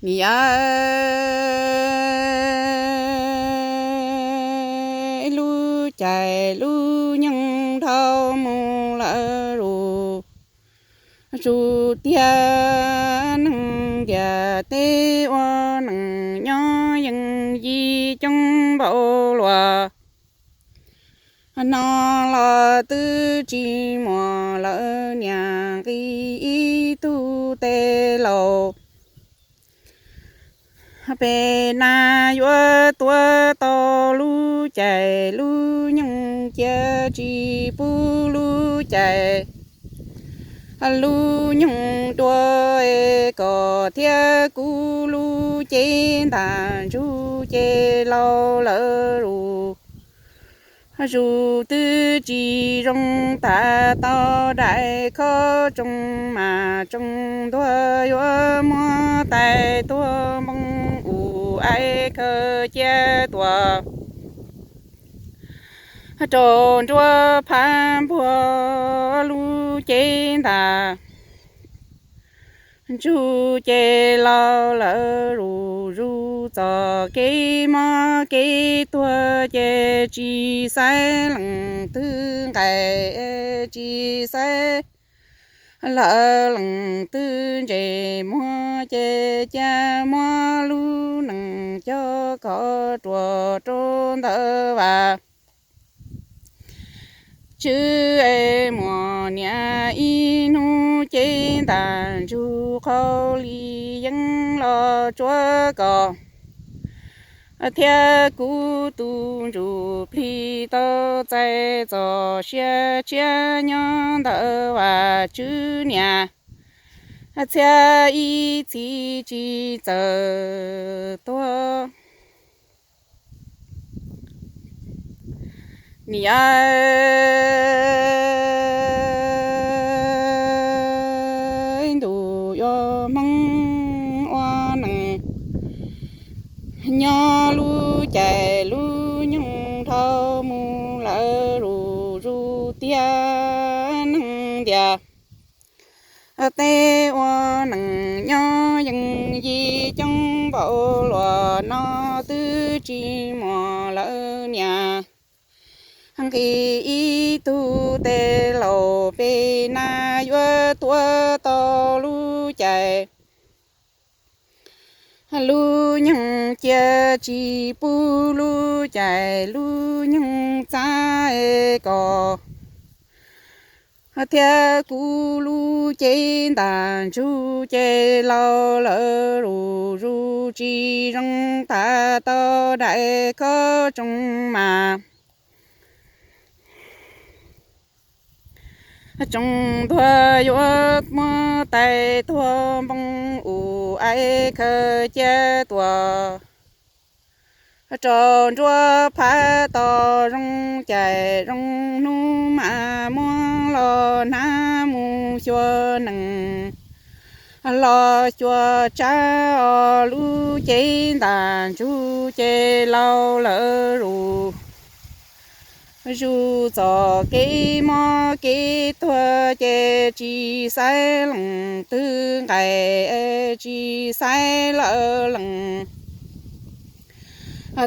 Niam yawg, lub caij lub nyoog dhau mus lawm zus, zus tiag neeg ntiaj teb ua neeg nyob yeej yig coob npaum luaj. No los twb tsis muaj lawm niam, nqis ib tug tes laus. Peb nab yuav tuav tau lub caij lub nyoog, cia tsis pub lub caij lub nyoog dua, kom thiab kuv lub cev ntaj ntsug ces laus lawm zus. Zus twb tsis zoo, tas tau daim khob tsoom mas tsoom ntuag yuav muab tais tuag npoo ub aib khaws cia tuaj rau nruab phab npuag lub cev ntaj ntsug ces laus lawm zus. Zus txoj kev mob kev tuag ces tsis xaiv leej twg nqaim, tsis xaiv lawv leej twg ntses muag, ces cia muab lub neej coj kom ruam rau ntawm vaj tswv. Muaj niam ib hnub cev ntaj ntsug qhau li yeeb los tsuav kom thiab kuv tus ntsuj plig tau txais txoj sia tshiab nyob ntawm vaj tswv niam, txhiab ib txhis tsis txawj tuag. Niam yawg, ntuj yuav hmoob ua neeg nyob, lub caij lub nyoog dhau mus lawm zus, zus tiag neeg ntiaj teb ua neeg nyob yeej yig coob npaum luaj. No twb tsis muaj lawm niam, nqis ib tug tes laus, peb nab yuav tuav tau lub caij lub nyoog, cia tsis pub lub caij lub nyoog txav kom thiab kuv lub cev ntaj ntsug ces laus lawm zus. Zus tsis zoo, tas tau daim khob tsoom mas tsoom ntuag yuav muab tais tuag npoo ub aib khaws cia tuaj rau nruab phab toj. Zoo caij zoo hnub mas muab los hnav mus xyuas neeg, los xyuas tsab os, lub cev ntaj ntsug ces laus lawm zus. Zus txoj kev mob kev tuag ces tsis xaiv leej twg nqaim, tsis xaiv lawv leej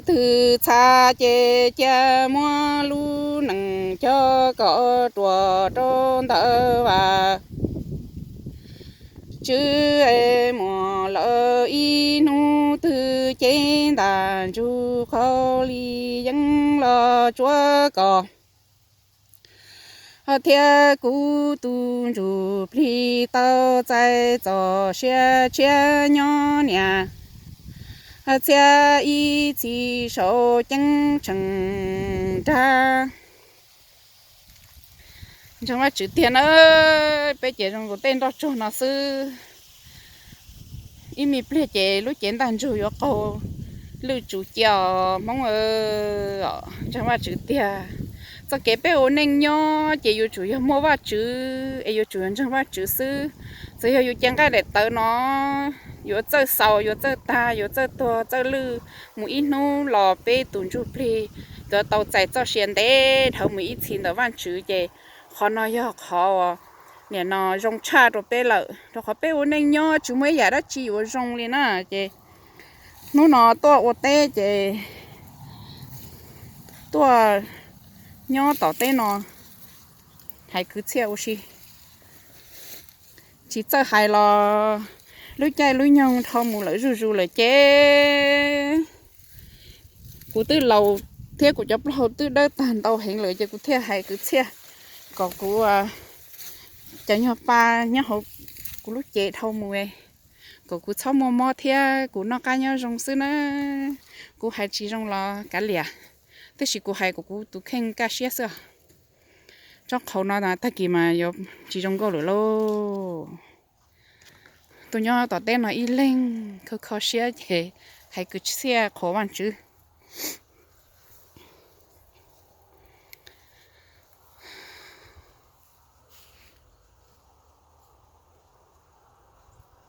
twg txhab, ces cia muab lub neej coj kom ruam rau ntawm vaj tswv. Muaj lawm ib hnub twg cev ntaj ntsug qhau li yeeb los tsuav kom thiab kuv tus ntsuj plig tau txais txoj sia tshiab nyob niam, txhiab ib txhis sau ceeb tsheej nrag. Ntseeg Vajtswv tiag na, peb ces zoo nkaus tej nroj tsuag no xwb. Ib me pliag ces lub cev ntaj ntsug yuav qaug lwj tsum cia os Hmoob. Ntseeg Vajtswv tiag, txoj kev peb ua neej nyob ces yuav tsum yog muaj Vajtswv es yuav tsum yog ntseeg Vajtswv xwb. Txawm yog yus cev nqaij daim tawv no yuav txawj xaus, yuav txawj tag, yuav txawj tuag txawj lwj mus ib hnub los peb tus ntsuj plig yuav tau txais txoj sia ntev dhawv mus ib txhis ntawm Vajtswv ces qhov no yog qhov uas Nim no zoo tshaj rau peb lawm, rau qhov peb ua neej nyob tsis muaj ib yam dab tsi yuav zoo li na. Ces hnub no tuaj ua teb ces tuaj nyob tom teb no hais kwv txhiaj ua si. Tsis txawj hais los lub caij lub nyoog dhau mus lawm zuj zus lawm ces kuv twb laus thiab kuv cov plaub hau twb dawb tag ntau heev lawm ces kuv thiaj hais kwv txhiaj kom kuv cov nyuag pa nyob hauv kuv lub cev dhau mus, kom kuv txhob muaj mob thiab kuv noj qab nyob zoo xwb na. Kuv hais tsis zoo los kav liam, tab sis kuv hais kom kuv tus kheej kaj siab xwb. Tsob qhauv no tag kis mas yuav tsis zoo nkauj lawm lauj. Tuaj nyob tom teb no ib leeg kho kho siab ces hais kwv txhiaj qhuas Vajtswv.